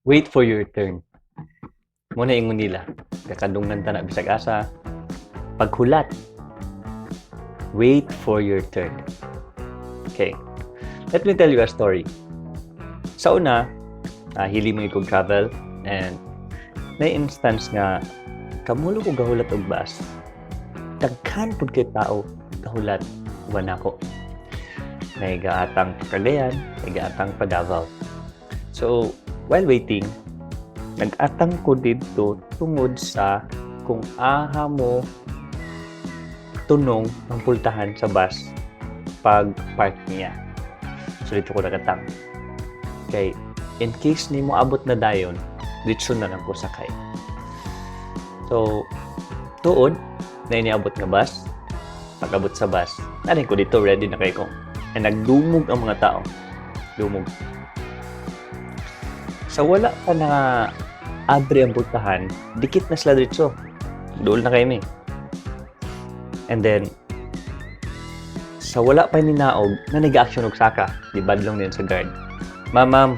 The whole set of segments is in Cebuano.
Wait for your turn. Mao na ingon nila. Kakadunggan ta na bisag asa. Paghulat. Wait for your turn. Okay. Let me tell you a story. Sa una, hili mo kog travel and may instance nga kamulo ko gahulat og bus. Daghan pud kay tao gahulat uban nako. May gaatang Cagayan, may gaatang pa Davao. So, while waiting, nag-atang ko didto tungod sa kung aha mo tunong ang pultahan sa bus pag park niya. So didto ko nagatang. Kay in case nimo abot na dayon, didto na lang ko sakay. So tuod na iniabot nga bus, pag-abot sa bus, narin ko didto, ready na kay ko. And nagdumog ang mga tao. Dumog. Sa wala pa na abri ang pultahan, dikit na sila didto. Duol na kaayo mi. And then, sa wala pa ninaog, na nag-action og saka, di badlong din sa guard. "Ma'am, ma'am,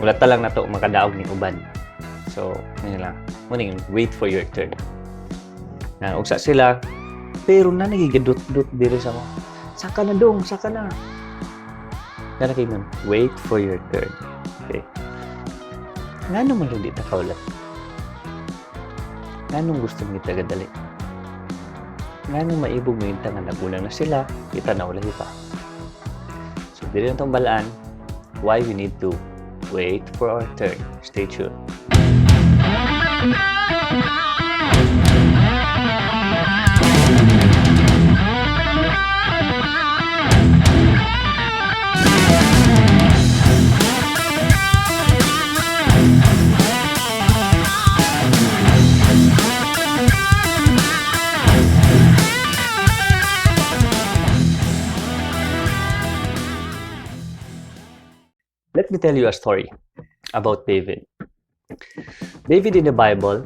wala ta lang nato makadaog ni uban." So, yun lang. Muning, wait for your turn. Na, ugsa sila, pero na nagigadut-dut diri sa mga, "Saka na dong, saka na." Na nun, wait for your turn. Okay. Nga naman di ta kaulat? Nganong gusto mo kita gadali? Nganong maibog mo yung nga naguna na sila, kita na ulahi pa? So, dili na itong balaan why we need to wait for our turn. Stay tuned. Let me tell you a story about David. David in the Bible,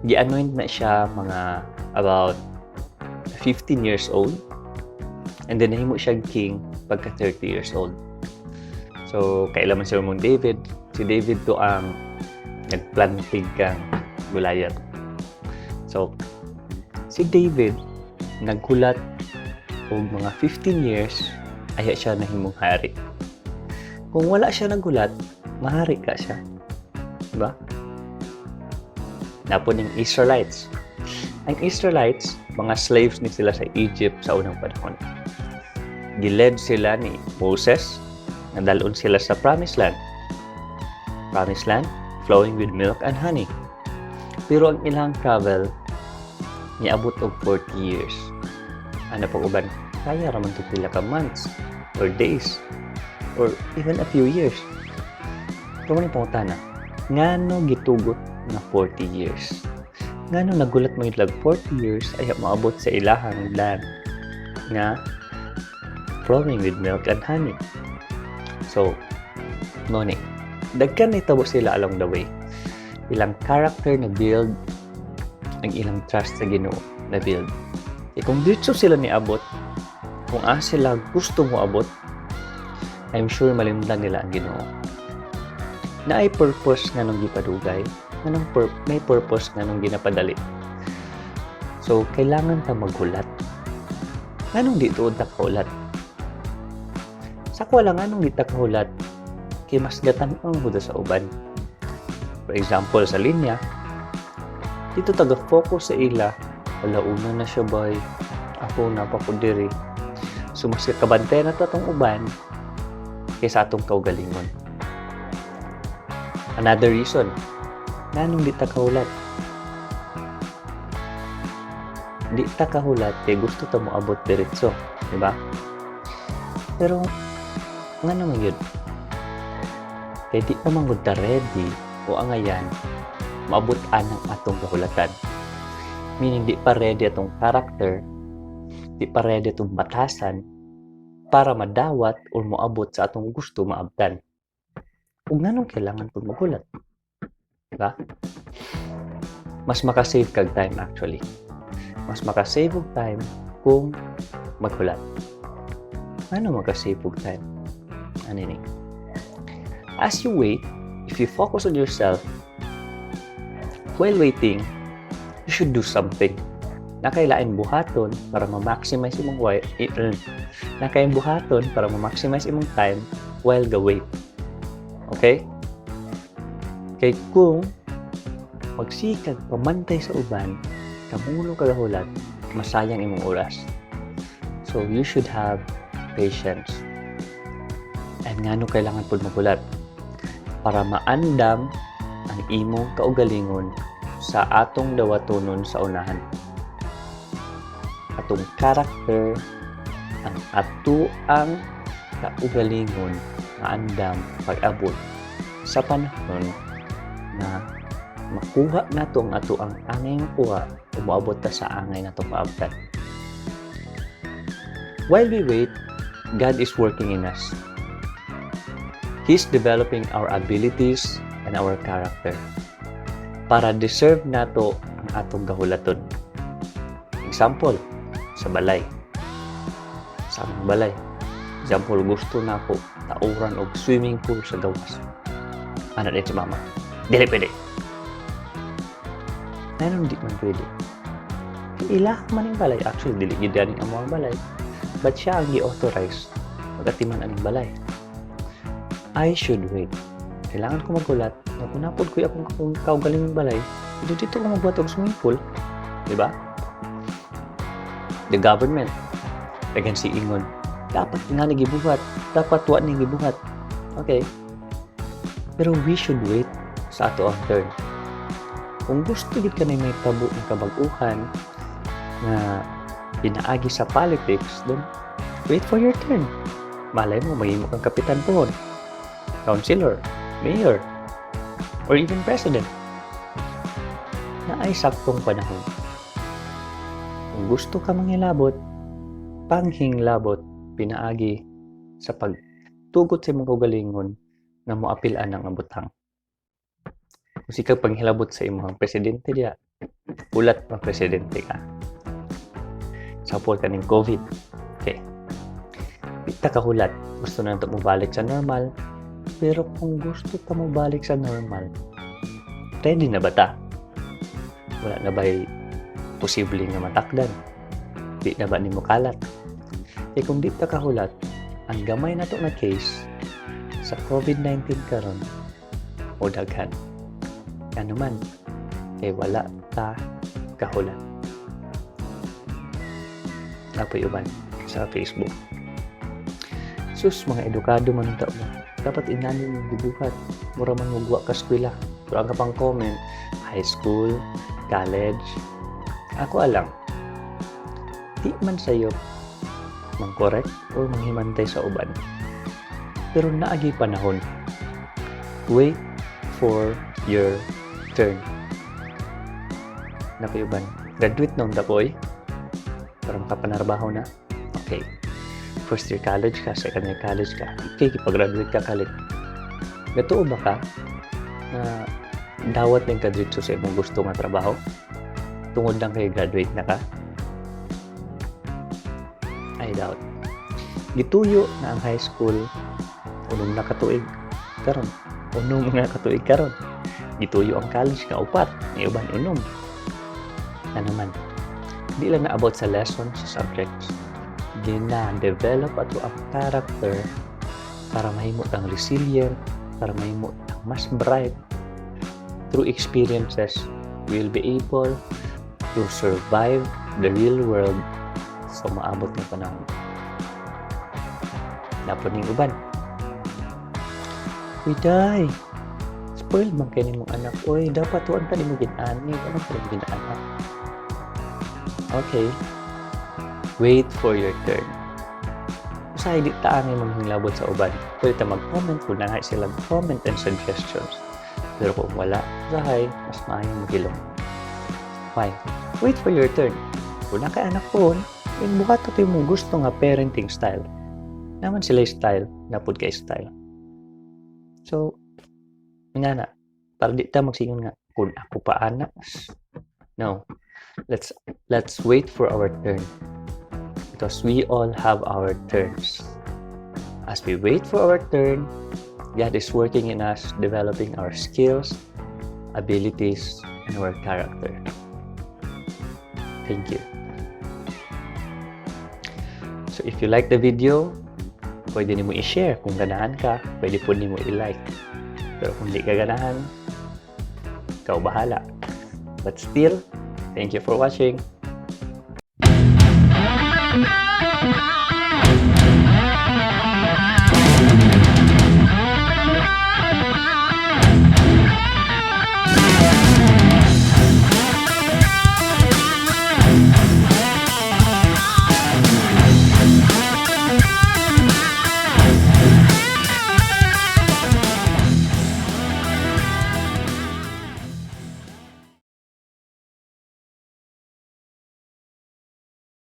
gi-anoint na siya mga about 15 years old. And then nahimo siya king pagka 30 years old. So, kailan man siya mong David. Si David to ang nagplanting kang Goliath. So, si David naghulat og mga 15 years aya siya nahimong hari. Kung wala siya naghulat, mahari ka siya. Diba? Napon yung Israelites. Ang Israelites, mga slaves ni sila sa Egypt sa unang panahon. Giled sila ni Moses, nadalon sila sa Promised Land. Promised Land, flowing with milk and honey. Pero ang ilang travel, niabot og 40 years. Ano pag uban, kaya raman to pila ka months or days or even a few years. Pero mo pangutana, ngano gitugot na 40 years? Ngano nagulat mo yung 40 years ay maabot sa ilahang land nga flowing with milk and honey? So, mao ni, dagkan nitabo sila along the way. Ilang character na build, ang ilang trust sa Ginoo na build. E kung dito sila niabot, kung asa sila gusto mo abot, I'm sure malimdan nila ang Ginoo. Na ay purpose nga nung gipadugay, nga nung may purpose nga nung ginapadali. So, kailangan ta maghulat. Nganong di tuod ta kahulat? Sa kuwa lang, nganong di ta kahulat? Kay mas gatan-aw mo sa uban. For example, sa linya, dito taga-focus sa ila, "Wala, una na siya bay, ako napa ko diri." So, mas kabantay na to atong uban kaysa atong kaugalingon. Another reason, nganong di ta kahulat? Di ta kahulat kay gusto ta moabot diretso, di ba? Pero nga naman yun, kay di pa man gud ta ready o angayan maabot anang atong kahulatan. Meaning, di pa ready atong character, di pa ready atong batasan para madawat or moabot sa atong gusto maabtan. Ug nganong kailangan pud maghulat? Diba? Mas makasave kag time actually. Mas makasave og time kung maghulat. Ano makasave og time? Ano ni? As you wait, if you focus on yourself, while waiting, you should do something. Naa kay lain buhaton para ma-maximize imong naa kay buhaton para ma-maximize imong time while ga wait. Okay? Kay kung magsikag pamantay sa uban, kamulo ka gahulat, masayang imong oras. So you should have patience. And ngano kailangan pud maghulat? Para maandam ang imong kaugalingon sa atong dawatonon sa unahan. Atong character, ang ato ang kaugalingon maandam pag-abot sa panahon na makuha nato ang ato ang angay makuha o moabot ta sa angay natong maabtan. While we wait, God is working in us. He's developing our abilities and our character para deserve nato ang atong gahulaton. Example, sa balay. Sa among balay. Example, gusto nako tauran og swimming pool sa gawas. Ana din si Mama, "Dili pwede." Ngayon, di man pwede? Kay ila man ang balay. Actually, dili gid ganing amo ang balay. But siya ang gi-authorize magatiman aning balay. I should wait. Kailangan ko maghulat na kung naa pod ko'y akong kaugalingong balay, dito dito ko magbuhat og swimming pool. Di ba? The government, daghan si ingon, dapat nga ni gibuhat, dapat wa ni gibuhat. Okay. Pero we should wait sa ato ang turn. Kung gusto gid ka na may tabo ng kabag-uhan nga pinaagi sa politics, then wait for your turn. Malay mo, mahimo kang kapitan pohon, councilor, mayor, or even president. Naay saktong panahon. Kung gusto ka manghilabot, panghinglabot pinaagi sa pagtugot sa imong kaugalingon nga moapil-an ang butang. Kung sikag panghilabot sa imong presidente diya, hulat pa presidente ka. Example kaning COVID. Okay. Di ta kahulat. Gusto na nato mobalik sa normal. Pero kung gusto ta mobalik sa normal, ready na ba ta? Wala na ba'y posible nga matakdan? Di na ba nimo kalat? E kung di ta kahulat, ang gamay nato nga case sa COVID-19 karon o daghan. Ano man, kay wala ta kahulat. Naa poy uban sa Facebook. "Sus, mga edukado man unta mo. Dapat inani mo gibuhat. Mura man mo wa ka eskwela." Pero ang kapang comment, high school, college, ako alang, di man sayo mang-correct or manghimantay sa uban. Pero naagi panahon. Wait for your turn. Naa poy uban. Graduate na unta boy. Para makapanarbaho na. Okay. First year college ka, second year college ka. Okay, pag-graduate ka kalit. Gatuo ba ka na dawat din ka diretso sa imong gusto nga trabaho? Tungod lang kay graduate na ka? I doubt. Gituyo na ang high school 6 na katuig karon. 6 nga katuig karon. Gituyo ang college nga 4, ni uban 6. Ano man, di lang na about sa lessons, sa subjects. Gina-develop ato ang character para mahimo tang resilient, para mahimo tang mas bright through experiences. We will be able to survive the real world sa maabot ng panahon. Naa pod ning uban. "Uy, day! Spoiled man kay nimong anak. Uy, dapat tuan ka nimo gin-ani. Ano ka nimo gin-anak?" Okay. Wait for your turn. Usahay di ta angay manghilabot sa uban. Pwede ta mag-comment kung naa sila comment and suggestions. Pero kung wala, usahay, mas maayong maghilom. Why? Wait for your turn. Kung naa kay anak po, yung buhat ito yung gusto nga parenting style. Naa man sila style, naa pod kay style. So, nga na, para di ta magsingon nga, "Kung ako pa ana." No. Let's wait for our turn. Because we all have our turns. As we wait for our turn, God is working in us, developing our skills, abilities, and our character. Thank you. So if you like the video, pwede nimo i-share kung ganahan ka, pwede pud nimo i-like. Pero kung di ka ganahan, ikaw bahala. But still, thank you for watching.